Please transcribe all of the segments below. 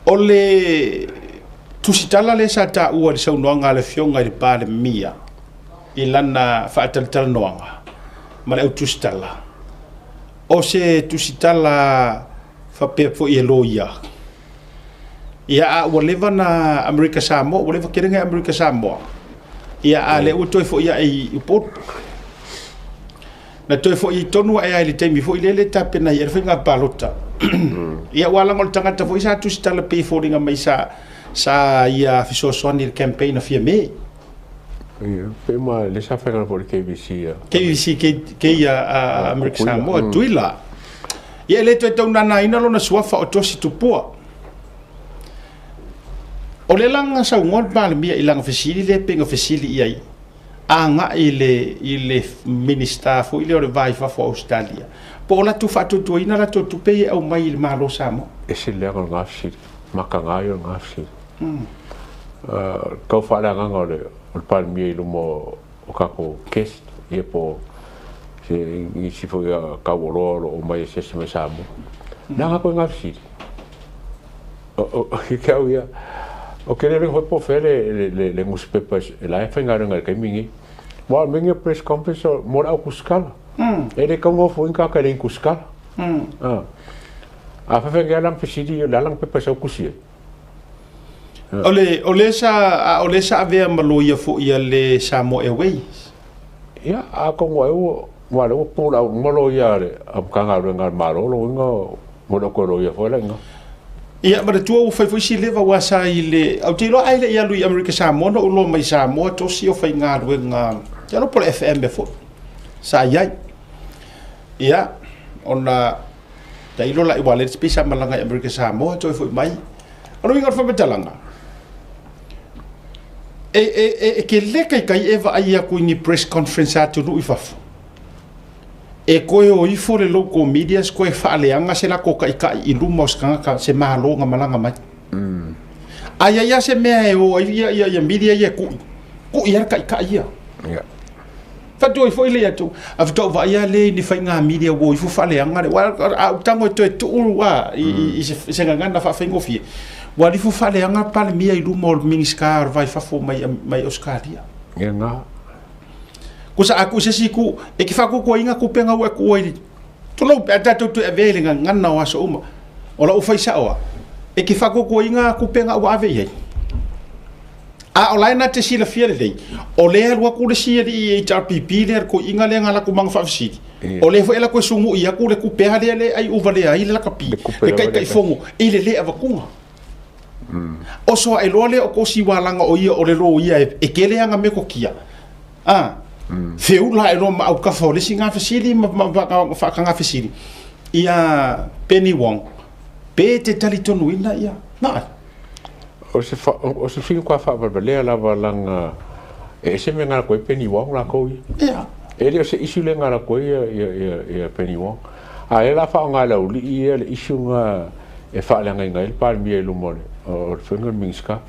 O le tusitala lea sa taua i le saunoaga a le Afioga i le Palemia i lana faatalatalanoaga ma le au tusitala, o se tusitala faapea foi e loia. Ia, a ua leva na Amerika Samoa, ua leva tele na Amerika Samoa. Ia, a lea ua toe foi ae i Upolu. Na toe foi tonu ae i le taimi foi lea le tapena ai le faiga palota. Ia, ua laga o le tagata foi sa tusitala pei e foliga mai sa ia fesoasoani i le campaign a Fiame. Ia, pe ma le sa faiga foi le KBC ia. KBC ke ia Amerika Samoa, Tuila. Ia, e le toe taunanaina lona suafa o Tosi Tupua. O le laga saunoa le Palemia i lana fesili lea pei na fesili i ai agai i le Minisita foi lea o le Va i Fafo o Ausetalia, po o latou faatuatuaina latou tupe e aumai i le Malo Samoa. E se leaga o le gafesili, makaga ia o le gafesili. Tau faaleagaga o le Palemia i luma o tatou guest, ia po se nisi foi a taualoa o lo o mai e sese mai Samoa. Leaga koe gafesili. O ke au ia, o ke le foi po fe le newspaper e la e faigaluega i le taimi nei. Wa o mengia press conference o mo le au kuskala. E le kaunga fo inka ka le kuskala. A fa fe lang fesili le lang pepa sa kusi. O le sa avea ma loia foi a le Samoa Airways. Ia, a kongo e ua wa le ua pula au malo ia le am kanga le ngal malo lo inga mo le ko lo ia foi la inga. Ia, ma le tua ua fai foi si leva ua sa i le au te iloa ai le ia lui Amerika Samoa no ulo mai Samoa tosi o faigaluega ia lo po le FM e foi sa i ai. Ia, ona tailo la i wale pisa malaga i Amerika Samoa toe foi mai. O le uiga o le faamatalaga, e ke le kai kai e vaai aku i ni press conference atunuu i fafo. E koe o ifo le local media koe faaleaga se lako kaikai i luma o se tagata se malo nga malaga mai. Ai ai se mea e o ai ia ia ia media ia kui. Kui ia kaikai ia. Ia. Fatua foi le atu. A fatua va ia le ni faiga media wo ifo faaleaga le wa a utango e toe tuu a i se gagana faafaigofie. Ua lifo faaleaga Palemia i luma o le Minisita o le Vai Fafo mai Australia. Ia nga. Kusa aku se siku e ki whakukuainga ku penga ua ku ai. Tulou pe tatou tu ave le gagana o aso uma. O la ufai sa oa. E ki whakukuainga ku penga ua ave i ai. A o lai na te silafia lelei. O le alu aku le sia i HRPP le ko inga le ngala ku manga whaafisiri. O le foi la ko sungu i aku le kupe le le ai uva le ai le lakapi. Le kupe Le lava kai le kai fongo i le le avakunga. O soa e loa le o ko si walanga o ia o le lo ia e kele anga me ko kia. Ah. Feula e loa ma au kafa o le singa fesili ma whaakanga fesili. Ia Penny Wong. Pe te tali tonu ina ia. Na. O se fiu kwa fa ba le lava langa e se me ngala ko Penny Wong la ko ia. Ia. E le o se issue le ngala ko ia Penny Wong. A e la fa ngala uli ia le issue nga e fa le ngai ngai le Palemia i luma o le fenga Minisita.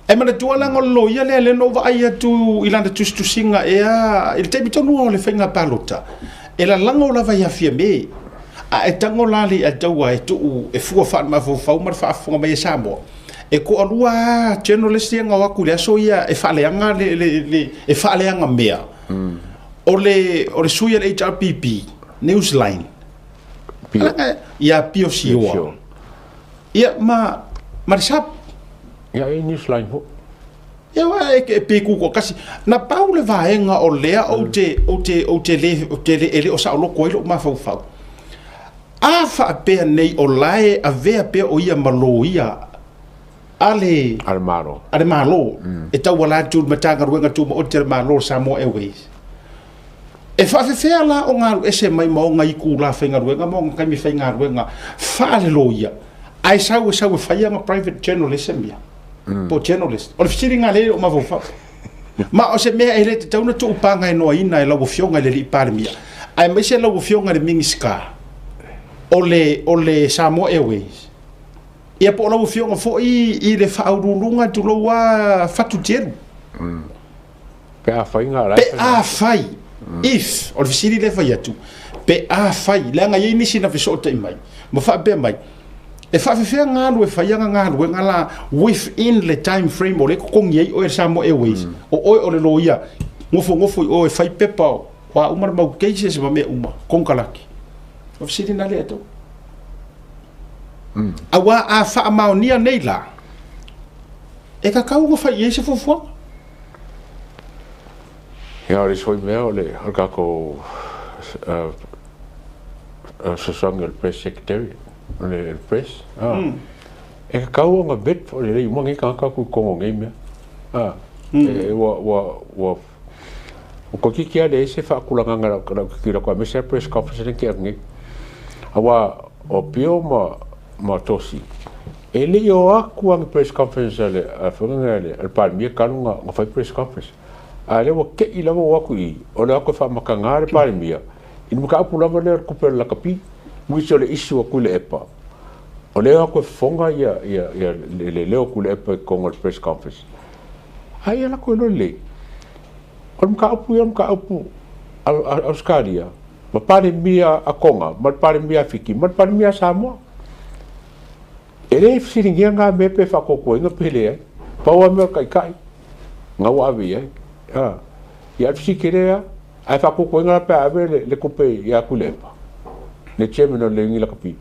E mana tua langa o lo ia le le no vai atu i lana tusitusiga ea i le taimi tonu o le faiga palota. E lalaga o lava ia fia me. A e tango la le ataua e tuu e fua faamafaufau ma le faafofoga mai e Samoa. E toalua journalist ia nga o aku i le aso ia e faaleaga le e faaleaga mea. O le sui a le HRPP, Newsline. Pio. Ia Pio Sioa. Sio. Ia ma le sap. Ia e Newsline ho. Ia wa e pe ku ko kasi na pau le vaega o lea ou te le ele o sa o loko ai lo mafaufau. A faapea nei o lae avea pea o ia malo ia ale Al malo. Ale malo e tau ala atu le Matagaluega Tumaoti a le Malo, Samoa Airways. E faafefea la o galu ese mai ma o iku la faigaluega ma o kaimi faigaluega faaleloia ae sau e sau e faia ma private journalism ia po journalist o le fesiliga le o mafaufau ma o se mea e le tatau na tuupaga e noaina e lau Afioga i le Alii Palemia ae maise lau Afioga i le Minisita o le Samoa Airways, ia po o lau Afioga foi i le faauluuluga tulou a fatu tielu. Pe a fai nga la. Pe a fai, if o le fesili le fai atu, pe a fai leaga iai nisi na fesoota'i mai ma faapea mai. E faafefea galu e faiaga galuega la within le time frame o le totogi ai oe e le Samoa Airways, o oe o le loia gofogofo i o e fai pepa o a uma le mau cases ma mea uma konekarate. O fesili na lea e tou. Auā a faamaonia nei la, e tatau ona fai i ai se fuafuaga. Ia, o le isi foi mea o le tatou fesoasoani o le Press Secretary, o le Press, e tatau ona vet foi lelei uma nei tagata atu i totonu o nei mea. Ua toeitiiti lava leai se faatulagaga i lau tilotilo atu aemaise lava press conference lea na tea atu nei. Aua o Pio ma Tosi, e le i o atu lava ni press conference a le afioga a le Palemia talu ona fai press conference. A o lea ua te i lava ua o atu i i, o le o atu e faamatagā le Palemia i le mataupu lava lea o le tupe o le lakapi, which o le issue a Tuilaepa. O lea e o atu e fofoga le leo o Tuilaepa i totonu o le press conference. Ai ia latou iloa lelei, o le mataupu ia o le mataupu a Ausetalia ma Palemia a Toga ma le Palemia a Fiti ma le Palemia a Samoa. E le fesiligia na mea pe faatuatuaina pe leai. Pau lava mea o le taitai na ua ave i ai. Ia a o le fesili tele lava, ae faatuatuaina la pe a ave le tupe ia Tuilaepa, le chairman o le Iuni Lakapi.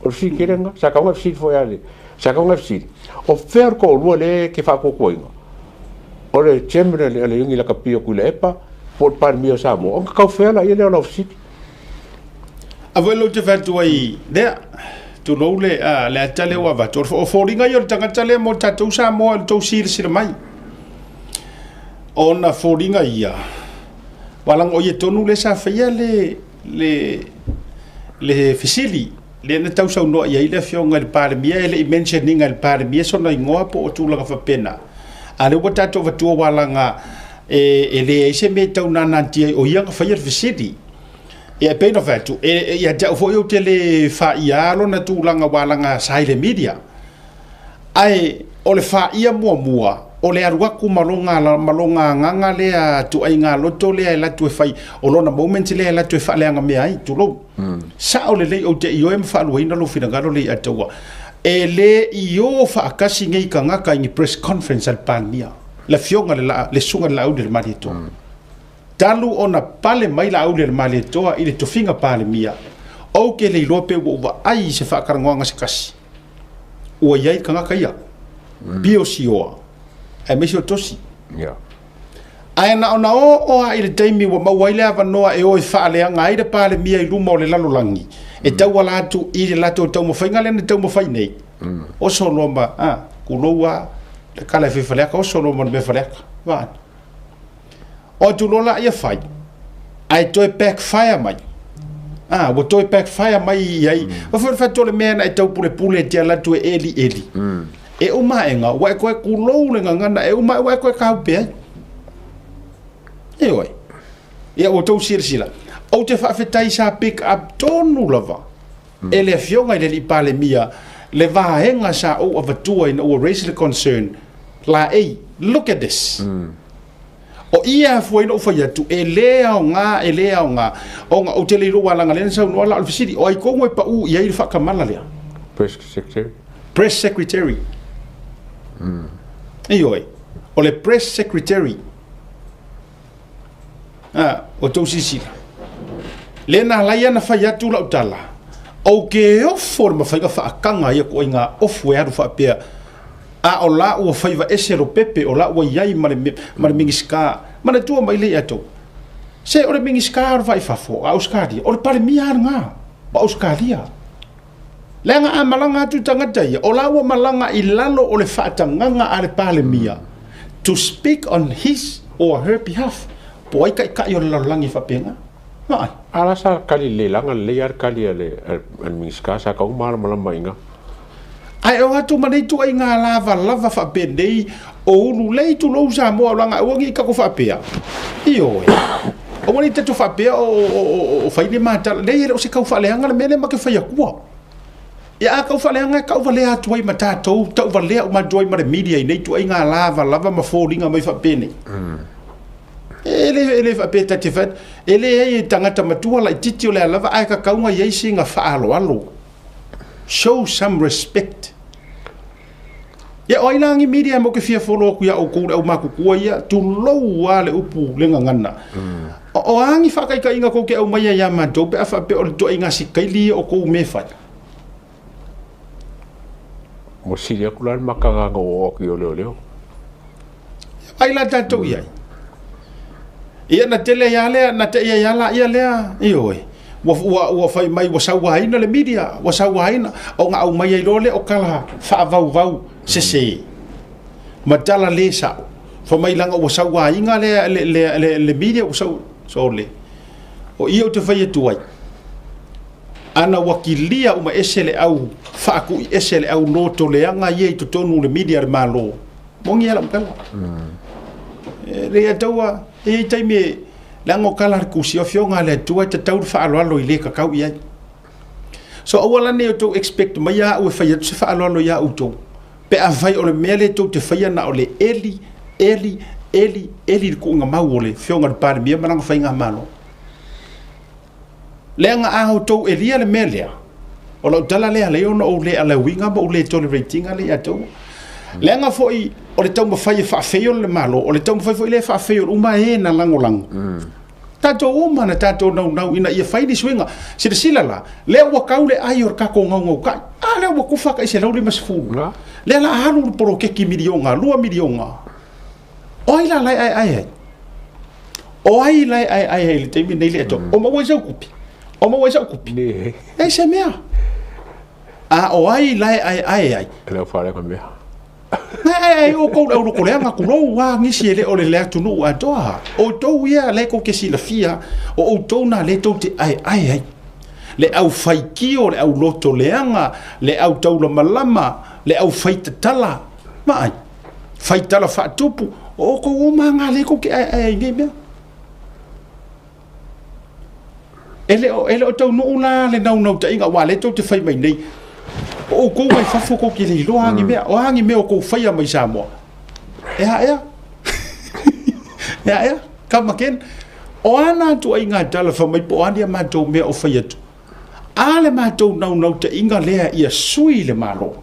O le fesili tele lena, sa tatau ona e fesili foi a le, sa tatau ona e fesili, o fea le toalua lea e te faatuatuaina? O le chairman o le Iuni Lakapi o Tuilaepa po o le Palemia o Samoa? Ona tau fea laia lea o lau fesili. A foi lou te fai atu ai lea, tulou le, le ata lea ua avatu. O foliga ia o le tagata lea mo tatou Samoa i le tou silasila mai. Ona foliga ia, walaga o ia tonu le sa faia le fesili lea na tausaunoa i ai le afioga i le Palemia, e le i mention ina i le Palemia sona igoa po o tulaga faapena. A lea ua tatou avatua walaga e leai se mea e tau nanatia ai o ia na faia le fesili. Ia e pei ona fai atu, ia te au foi ou te le faia lona tulaga walaga sa i le media. Ae o le faia muamua, o le alu atu ma loga agaga lea tuaiga loto lea e latu e fai, o lona moment lea e latu e faaleaga mea ai, tulou. Sao lelei ou te ioe ma faaluaina lou finagalo le i ataua. E le i o faatasi nei tagata i ni press conference a le Palemia. Le afioga le susuga i le Laauli o le Malietoa. Talu ona pale mai Laauli o le Malietoa i le tofiga Palemia, ou te le iloa pe ua ou vaai i se faatalanoaga se kasi. Ua i ai tagata ia. Pio Sioa, aemaise o Tosi. Ae na ona oo a i le taimi ua maua ai le avanoa e o e faaleaga ai le Palemia i luma o le lalolagi, e tauala atu i le latou taumafaiga lea na taumafai nei. Oso loa ma, tulou a, le kala e fai faleaka, oso loa ma le mea faleaka. Vaai. O atu loa la ia fai, ae toe backfire mai. Ua toe backfire mai i ai. Ma foi le fatu o le mea na e tau pulepule e te ala atu e eli eli. E uma aega, ua e koe kulou le gagana, e uma ua e koe kaupe ai. E oi. Ia ua tou silasila. Ou te faafetai sa pick up tonu lava. E le afioga i le alii Palemia, le vaega sa ou avatua ina ua raise le concern, la ei, look at this. O ia afua ai lou fai atu, e le aoga, e le aoga. Ona ou te le iloa alaga lea na saunoa la o le fesili, o ai tonu e pau i ai le faatamala lea? Press secretary. Press secretary. Ioe, o le press secretary. O tou silasila. Le na alai ana fai atu lau tala, ou ke ofo le mafaiga faakaga ia ko inga ofu e alu faapea, a o la ua faiva ese lo pepe, o la ua iai ma le Minisita, manatua mai le ia tou. Se o le Minisita o le vaifafo a Australia, o le Palemia lena o Australia. Leaga a malaga atu tagata ia, o la ua malaga i lalo o le faatagaga a le Palemia to speak on his or her behalf. Po ai kai o le lalolagi faapena. Vaai. A la sa kali le langa le ia kali a le Minisita sa kau malamalama inga. Ae o atu ma nei tuaiga lava lava faapenei o ulu lei tulou Samoa o laga aua nei tatou faapea. Ioe. Aua nei tatou faapea o fai le matala. Leai e le o se tau faaleaga le mea lea ma te fai atua. Ia a tau faaleaga e tauvalea atu ai ma tatou, tauvalea uma atu ai ma le media i nei tuaiga lava lava ma foliga mai faapenei. E le faapea ta te fai, e leai e tagata matua laitiiti o le alava ae kakauga i ai siga faaaloalo. Show some respect. Ia, o ai la ni media mo ke fia follow aku ia oukou le au makutua ia, tulou a le upu le gagana. O a ni faakaikaiga kou ke aumaia ia matou pe a faapea o le toaiga sikaili ia o kou mea e fai. Ua sili atu la le mataga na ou oo atu i o leoleo. Ai la tatou i ai. Ia na tele ai lea, na te i ai la ia lea, ioe. Ua fai mai ua sauaina le media, ua sauaina, ona aumai ai loa lea o tala faavauvau sese ma tala le sao. Fai mai leaga ua sauaina le media ua sau, sole. O i ou te fai atu ai, ana ua kilia uma ese le au faatui ese le au loto leaga ia i totonu o le media a le Malo, moni a lau tala. E le ataua, e i ai taimi e leaga o tala a le tusi, o afioga a le Atua e tatau le faaaloalo i le tatau i ai. So aua la ne i outou expect mai au e fai atu se faaaloalo ia outou, pe afai o le mea lea tou te faia na o le eli, eli, eli, eli le tuuga mau o le afioga i le Palemia ma lana faigamalo. Leaga a outou elia le mea lea, o lau tala lea alai ona ou le alauiga ma ou le tolerate ina le ia taua. Leaga foi o le taumafai e faafeil le Malo, o le taumafai foi lea e faafeil uma e na lagolago. Tatou uma na tatou naunau ina ia fai ni suiga. Silasila la, lea ua tau le ai o le tatou gaugautai. A lea ua tufa tai $150. Lea la alu le poloketi miliona, 2 miliona. O ai la la e aeae ai? O ai la e aeae ai i le taimi lenei le atoa? O maua ai sau tupe? O maua ai sau tupe? E se mea. A o ai la e aeae ai? E le au faaleaga mea. Na aeae ai outou le aulotoleaga tulou a nisi e le o le atunuu atoa. Outou ia lea tou te silafia, o outou na lea tou te aeae ai. Le au faitio, le au lotoleaga, le au taulamalama, le au faitatala. Vaai. Faitala faatupu, o outou uma lava lea tou te aeae ai i nei mea. E le o taunuu la le naunautaiga, aua o lea tou te fai mai nei, o outou mai fafo tou te le iloa ni mea, o a ni mea o tou faia mai Samoa. E a ea? E a ea? Come again? O a na ituaiga tala fai mai po o a ni a matou mea o fai atu? A le matou naunautaiga lea ia sui le Malo.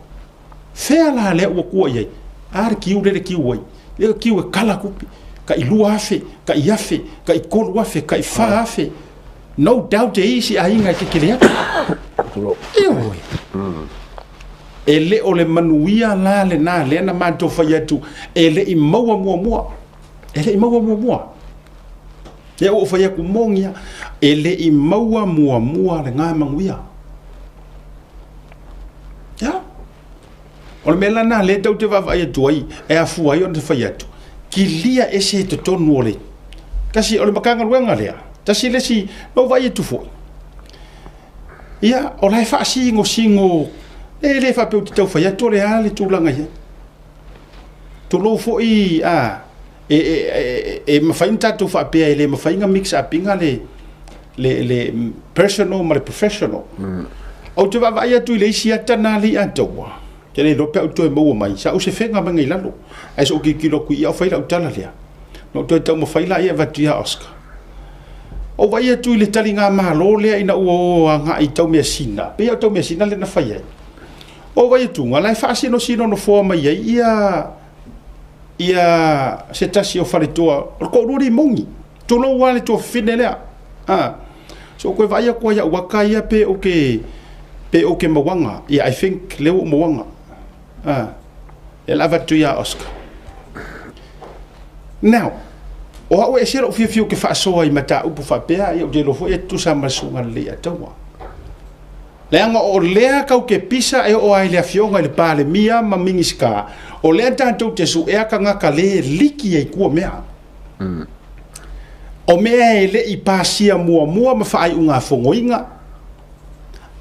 Fea la lea ua tua i ai? A le kiu lea le kiu ai. Lea kiu e kala tupe. Tai 2,000, tai 1,000, tai 3,000, tai 4,000. No doubt e isi aiga e kekele atu. Ioe. E le o le manuia la lena lea na matou fai atu e le i maua muamua. E le i maua muamua. Lea ua ou fai atu moni lava, e le i maua muamua lena manuia. Ia. O le mea la lena lea tou te vaavaai atu ai, e afua ai ona fai atu, kilia ese i totonu o le tasi o le Matagaluega lea, tasi le isi, na ou vaai atu foi, ia, o la e faasigosigo, e le faapea ou te tau fai atu o le a le tulaga i ai. Tulou foi, a, e mafai ona tatou faapea e le mafai ona mix up ina le personal ma le professional. Ou te vaavaai atu i le isi ata na alii ataua, te le iloa pe a ou toe maua mai, sa ou sefega mai i lalo, ae sa ou tilotilo atu i i a o fai lau tala lea. Na ou toe taumafai la ia avatu ia Oscar. Ou vaai atu i le taligamalo lea ina ua o agai i Taumeasina, pei o Taumeasina lea na fai ai. Ou vaai atu, la e faasinosino nofoa mai ai ia se tasi o faletoa o le toalua limoni. Tulou lava le tuafafine lea. A. So ou toe vaai atu ai au ata ia pe ou te mauaga. Yeah, I think lea ua ou mauaga. A. E la avatu ia Oscar. Now, o au e ese lou fiafia ou te faasoa i mataupu faapea, ia ou te iloa foi e tutusa ma le susuga lelei ataua. Leaga o lea kau ke pisa e oo ai le afioga i le Palemia ma Minisita, o lea tatou te suea tagata le liki ai tua mea. O mea e le i pasia muamua ma faaiugafonoina,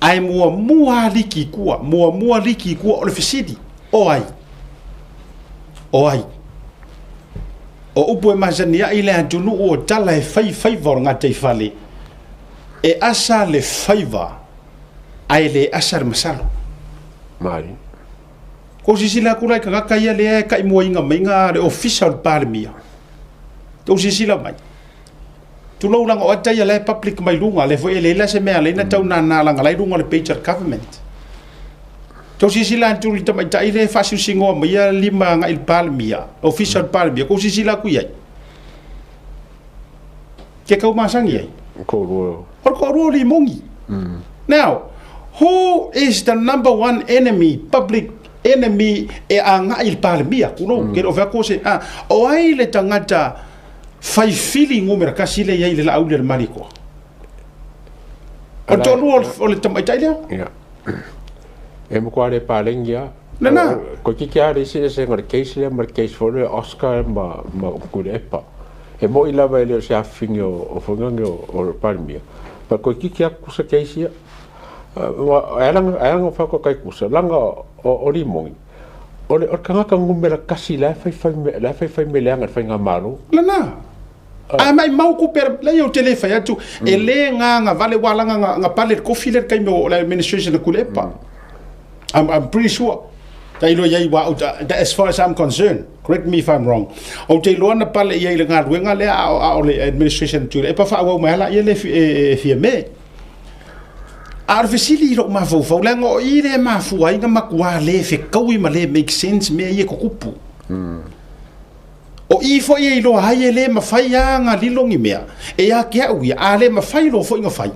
ae muamua liki i tua, muamua liki i tua o le fesili, o ai? O ai? O upu e masani ai le atunuu o tala e fai faiva o le gataifale, e asa le faiva ae le asa le masalo. Mai. Kou silasila atu la i tagata ia lea e taimuaina mai le ofisa o le Palemia. Tou silasila mai. Tulou leaga o ata ia la e public mai luga, lea foi e leai la se mea lea na tau nana leaga la e i luga o le page a le government. Tou silasila atu i le tamaitai lea e faasinosigoa mai ia lima agai i le Palemia, Ofisa o le Palemia, kou silasila atu i ai? Ke kau masani ai? Toalua. O le toalua o Limogi. Now, who is the number one enemy, public enemy e agai i le Palemia? Tulou, ke le o fai atu o se, a, o ai le tagata fai fili numera tasi lea i ai i le Laauli a le Malietoa? O le toalua o le tamaitai lea? Ia. E matua le paleni lava. Lena. Toeitiiti lava le eseesega o le case lea ma le case foi lea Oscar ma Tuilaepa. E moni lava e le o se afafine o foi lea o le Palemia, but toeitiiti lava tutusa case ia. E ala ona fai atu e tutusa, leaga o Limoni, o le tagata numera tasi la e faifai mea leaga i le faigamalo. Lena. Ae maimau tupe a le leai ou te le fai atu e le gagavale ua alaga na pale le kofi lea i le taimi o le administration a Tuilaepa. I'm pretty sure. Tailo i ai ua as far as I'm concerned, correct me if I'm wrong. Ou te iloa na pale i ai i le galuega lea a o le administration a Tuilaepa faaauau mai lava laia le e Fiame. A o le fesili i lou mafaufau, leaga o i lea e mafua ai na matua le fetaui ma le make sense mea ia e tutupu. O i foi e iloa ai e le mafai a na lilo ni mea, e ia te au ia, a le mafai loa foi na fai,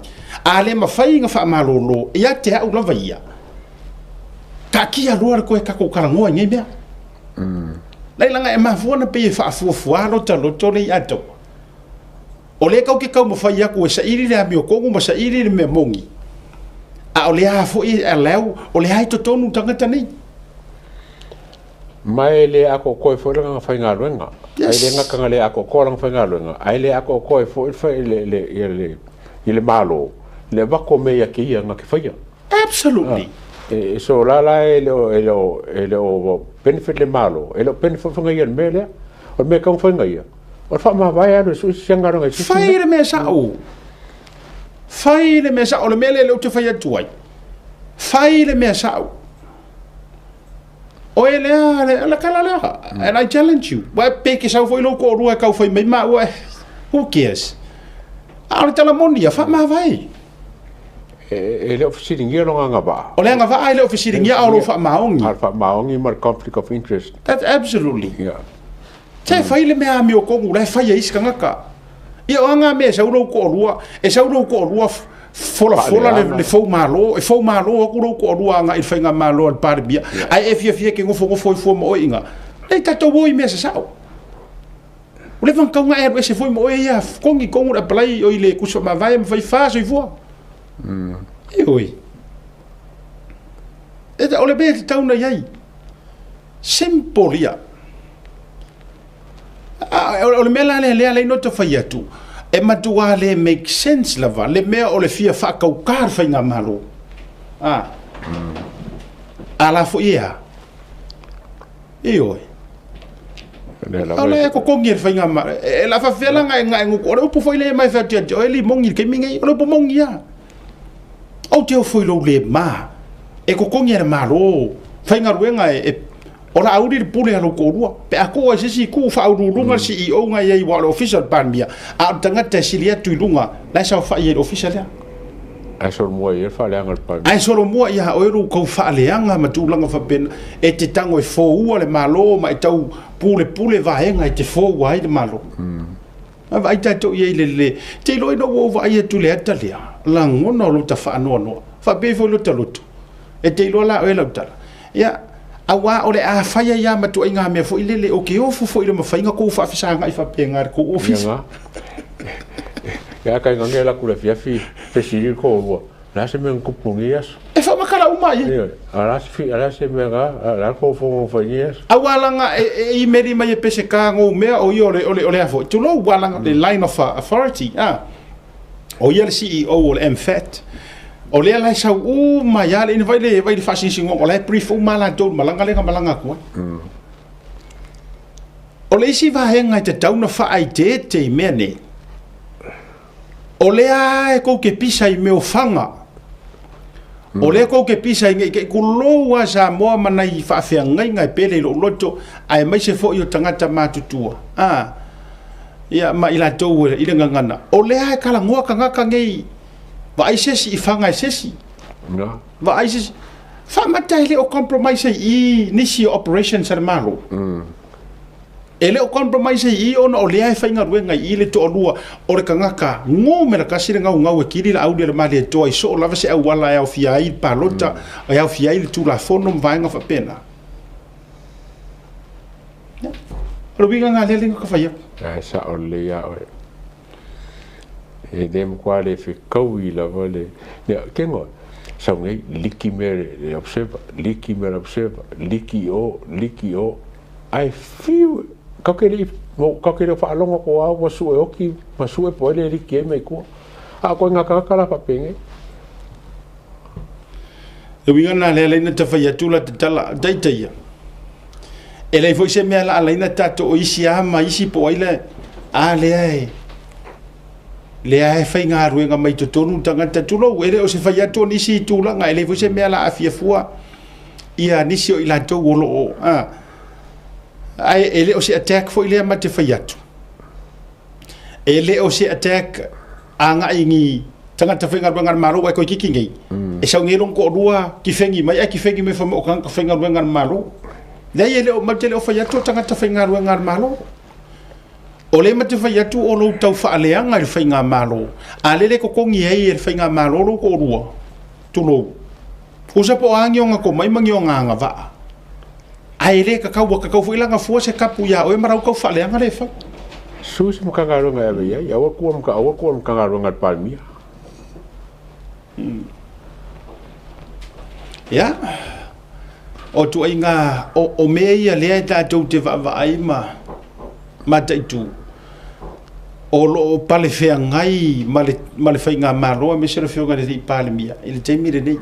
a le mafai na faamalolo, e ia te au lava ia. Taatia loa le toe tatou talanoa i nei mea. Laila na e mafua na pei e faafuafua lota loto le ia taua. O lea tou te taumafai atu e saili le amiotonu ma saili le mea moni, a o lea lava foi e allow, o lea lava e totonu tagata nei. Ma e le atoatoa ai foi lana faigaluega. Yes. E le gata na le atoatoa lana faigaluega, ae le atoatoa ai foi le Malo le avatu o mea ia te ia na te faia. Absolutely. So la la e le o benefit le Malo, e le o benefit foi ia i le mea lea. O le mea e tatau ona fai ia, o le faamavae alu e sui se galuega i se isi Fai mea. le mea sao. Fai le mea sao. O le mea lea ou te fai atu ai. Fai le mea sao. O e lea, le, le kala lea. And I challenge you. Wa pe ke sau foi lou toalua e tau fai mai maua e, who cares? A o le tala moni ia, faamavae. E le o fesiligia lona agavaa. O le agavaa e le o fesiligia, a o lou faamaoni. A o le faamaoni ma le conflict of interest. That's absolutely. Yeah. Se fai le mea amiotonu la e fai e isi tagata. Ia o a ngā mea e sau lou toalua, e sau lou toalua folafola le fou malo, e fou malo atu lou toalua agai i le faigamalo a le Palemia, ae e fiafia e te nofonofo ai fua ma oe i ina. Lea tatou o i mea sasao. Ua leva ona tatau ona e alu ese foi ma oe ia kogi tonu le apply oi le tusi faamavae ma fai fa soifua. Ioe. O le mea e tatau ona i ai. Simple ia. O le mea la lea lea lea ta fai atu, e matua le make sense lava le mea o le fia faatautā le faigamalo. A la foi e a. Ioe. O le totogi e le faigamalo. E la faafefea la na e gutu. O le upu foi lea e mai fai atu ia te oe Limogi i le taimi nei. O le upu moni lava. Ou te ofo i lou le ma. E totogi e le Malo. Faigaluega e o la auli le pule a lou toalua. Pe a tuu ai se isi tuu faauluuluga le CEO na i ai ua o le ofisa o le Palemia, a o le tagata e sili atu i luga, la e saofai ai i le ofisa lea. Ae solomua i ai le faaleaga a le Palemia. Ae solomua ia oe lou tau faaleaga ma tulaga faapena, e te tago e foua le Malo ma e tau pulepule vaega e te foua ai le Malo. A vaai tatou i ai i le, te iloa ina ua ou vaai atu i le ata lea, lagona o lota faanoanoa, faapea foi lota loto. E te iloa la oe lau tala. Ia, auā o le a fai ai lava ma tuaiga mea foi lele, o ke ofo foi i le mafaiga kou faafesagai faapena i le kou ofisa. Ia, kai ngange la ku le afiafi fesili le toalua, o le a se mea na tupu i lenei aso? E faamatala uma ai. Ioe, a o le a se mea na, o le a le tou fono na fai i lenei aso? Auā laga e imeli mai e Peseta gou mea o ia o le, o le, o le a foi, tulou, ua laga le line of authority, a. O ia le CEO o le MFAT. O lea la e sau uma ai lava le ina, vai le faasinasinoga, o la e brief uma lava latou i le malaga lea na malaga atu ai. O le isi vaega e tatau ona faaeteete i mea nei, o lea lava e tou te pisa i mea o faga. O lea tou te pisa i nei, tulou lava Samoa ma nai faafeagaiga e pele i lou loto, aemaise foi o tagata matutua. Ia, ma i latou i le gagana, o lea e talanoa tagata nei, vaai se isi i faga e se isi. Vaai se isi. Faamata e le o compromise ai i nisi o operations a le Malo. E le o compromise ai i ona o lea e faigaluega i le toalua o le tagata numera tasi le gaugau e kili le auli a le Malietoa i soo lava se auala e aofia ai le palota, e aofia ai le Tulafono ma vaega faapena. Ia, o le uiga lena lea le ka fai atu. Ae sao lelei a oe. E le matua le fekaui lava le ia kengo sau nei liki mea le observer, liki mea le observer, liki o, liki o, ae fiu kau ke le kau ke le faalogo ko a ua sue oki ma sue po ai le liki ai mai tua. A ko ngā tagata la faapenge. Le uiga lena lea laina ta fai atu la tatala taitaia. E leai foi se mea la alaina tatou o isi a ma isi po o ai le a lea e lea e faigaluega mai totonu tagata tulou e le o se fai atu o nisi tulaga e leai foi se mea la aafia fua ia nisi o i latou o lo o a ae e le o se attack foi lea ma te fai atu e le o se attack agai i ni tagata faigaluega a le Malo ai toeitiiti nei e sau nei lona toalua kifegi mai ae kifegi mai fai mai o tagata faigaluega a le Malo. Leai e le o matou te le o fai atu o tagata faigaluega a le Malo. O lea ma te fai atu o lou tau faaleaga i le faigamalo, a lele e totogi ai e le faigamalo lou toalua, tulou. Tusa po o a ni ona tomai ma ni ona agavaa, ae le tatau, ua tatau foi la ona fua se kapu ia oe ma lau tau faaleaga lea e fai. Sui se Matagaluega e ave i ai, aua tua aua tua Matagaluega a le Palemia. Ia, o ituaiga o mea ia lea e tatou te vaavaai ma mataitu, o lo o palefeagai ma le faigamalo aemaise le Afioga i le alii Palemia i le taimi lenei.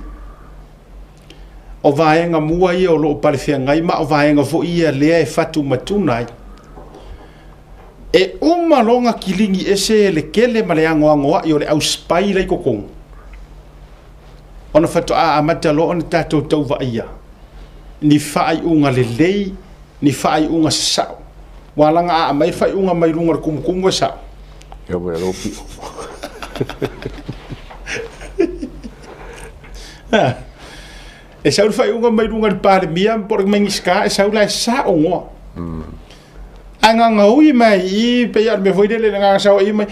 O vaega mua ia o lo o palefeagai ma o vaega foi ia lea e fatumatuna ai. E uma loa ona kiligi ese le tele ma le anoanoai o le au spy la i totonu, ona faatoa amata loa ona tatou tau vaaia ni faaiuga lelei, ni faaiuga sasao. Ua alaga a aumai le faaiuga mai luga o le tumutumu e sao. E o lou pio. E sau le faaiuga mai luga i le Palemia po o le Minisita e sau la e sao noa. Ae gagaui mai i i pei lava o le mea foi lele le agaga sao i mai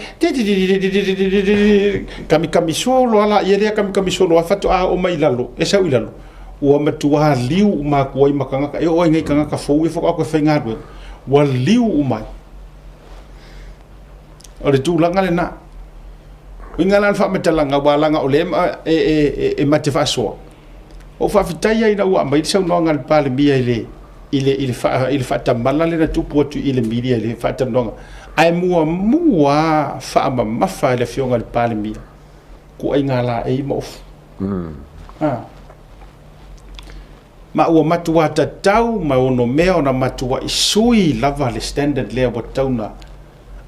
kamikami solo lava laia lea kamikami solo lava faatoa oo mai i lalo e sau i lalo ua matua liu uma atu ai ma tagata e oo ai nei tagata fou ia faatoa toe faigaluega ua liu uma ai. O le tulaga lena. Uiga la o le faamatalaga aua leaga o lea e mate faasoa. Ua ou faafetai lava ina ua aumai le saunoaga a le Palemia i le i le i le i le faatamala lea na tupu atu i le media i le faatalanoaga, ae muamua lava faamamafa e le Afioga i le Palemia ituaiga laei ma ofu. Ma ua matua tatau ma onomea ona matuai sui lava le standard lea ua tatau ona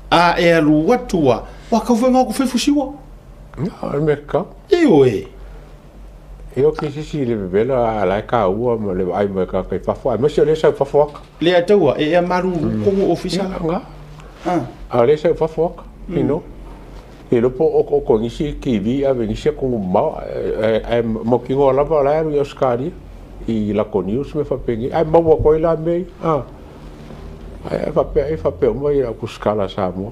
a e alu atu a, ua tau foi na o fai fusiua. No, le mea tatau. Ioe. E oki sisi i le vevela a la e taua ma le vaai mai tagata i fafo, aemaise o lea e sau i fafo aka. Lea e taua, e ea malulu tonu ofisa la. Nga. A o lea e sau i fafo aka, you know. E iloa po o oko nisi TV ave nisi atunuu mamao, ae mautinoa lava o la e alu i Ausetalia i latou news ma mea faapenei, ae maua atu ai la mea ia. Ae faapea ai faapea uma au tusitala a Samoa.